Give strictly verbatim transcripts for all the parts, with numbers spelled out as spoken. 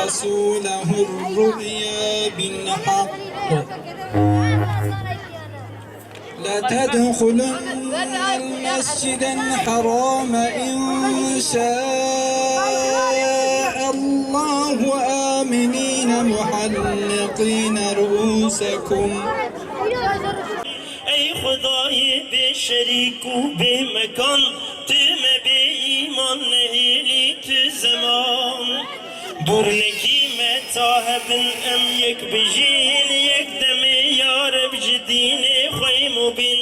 رسوله الرؤيا بالحق لتدخلن المسجد الحرام إن شاء الله آمنين محلقين رؤوسكم. Ey Xwedayê bê şerîk û bê mekan, tu me bê îman nehêlî tu zeman. Dûr nekî me ta hebin em yek bijîn, yek demê ya Reb ji dînê xwe mubîn.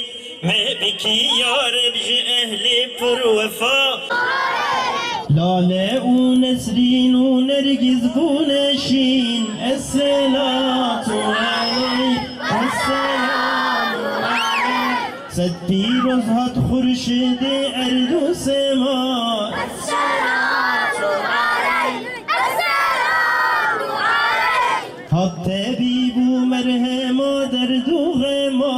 Me bikî ya Reb ji ehlê pir wefa. Lale û nesrîn û nergîz bûne şîn. Esselatu aleyk, esselamu aleyk. Sed pîroz hat xurşidê erd û sema. Esselatu aleyk, esselamu aleyk. Hat tebîb û merhema derd û xema.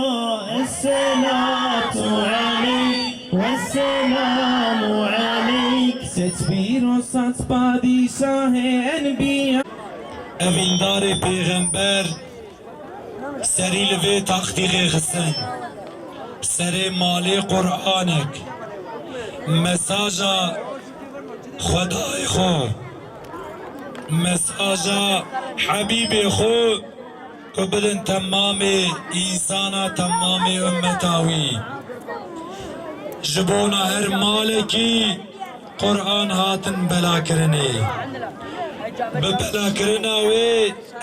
Esselatu aleyk, wesselamu aleyk. Sed pîroz hat padîşahê enbiya. Evîndarê pêxember serî li vê taxtî xêxistin, serê malê Qur'anek, mesaja Xwedayê xwe, mesaja Hebîbê xwe ku bidin temamê însana, temamê ummeta wî. Ji bona her malekî Qur'an hatin belakirinê. Bi belakirina wê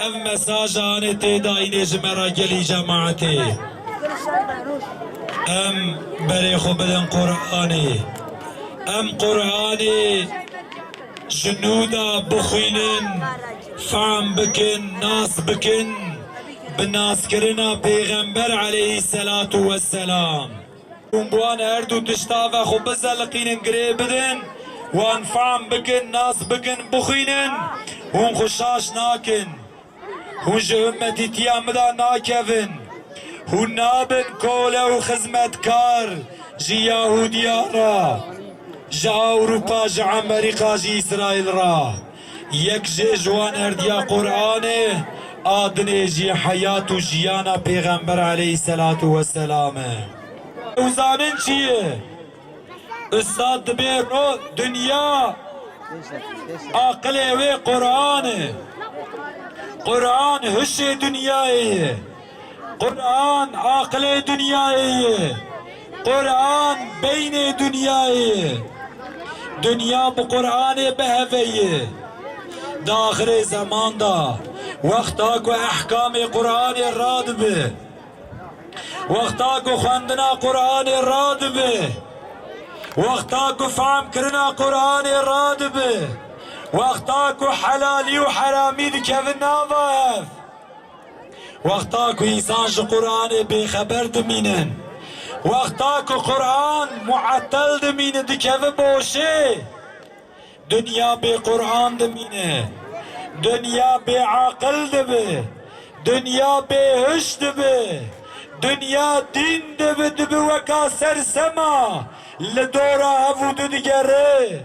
ev mesaja anê tê dayînê ji me re gelî cemaetê. Em berê xwe bidin Qur'anê. Em Qur'anê ji nû de bixwînin, fehm bikin, nas bikin, bi naskirina Pêxember aleyhisselatu vesselam. Hûn bi wan her du tişta ve xwe bizeliqînin, girê bidin, wan fehm bikin, nas bikin, bixwînin, hûn xwe şaş nakin. Hûn ji ummetîtiya min de nakevin. Hûn nabin kole û xizmetkar ji Yahudiya re, ji Ewropa, ji Amerîka, ji Îsraîl re. Yek jê ji wan herdiya Qur'anê, a dinê jî heyat û jiyana Pêxember aleyhisselatu vesselam e. Û zanin çi ye? Ustad dibê ro dinya aqilê wê Qur'an e. Qur'an hişê dinyayê ye. Qur'an aqilê dinyayê ye. Qur'an beynê dinyayê ye. Dinya bi Qur'anê biheve ye. Di axirê zeman de, wexta ku ehkamê Qur'anê radibe, wexta ku xwendina Qur'anê radibe, wexta ku fehmkirina Qur'anê radibe, wexta ku helalî û heramî dikevin nava hev, wexta ku însan ji Qur'anê bêxeber dimînin, wexta ku Qur'an muettel dimîne, dikeve boşê, dinya bê Qur'an dimîne, dinya bê aqil dibe, dinya bêhiş dibe, dinya dîn dibe, dibe weka sersema li dora hev û didigere.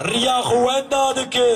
Riya xwe wenda dike.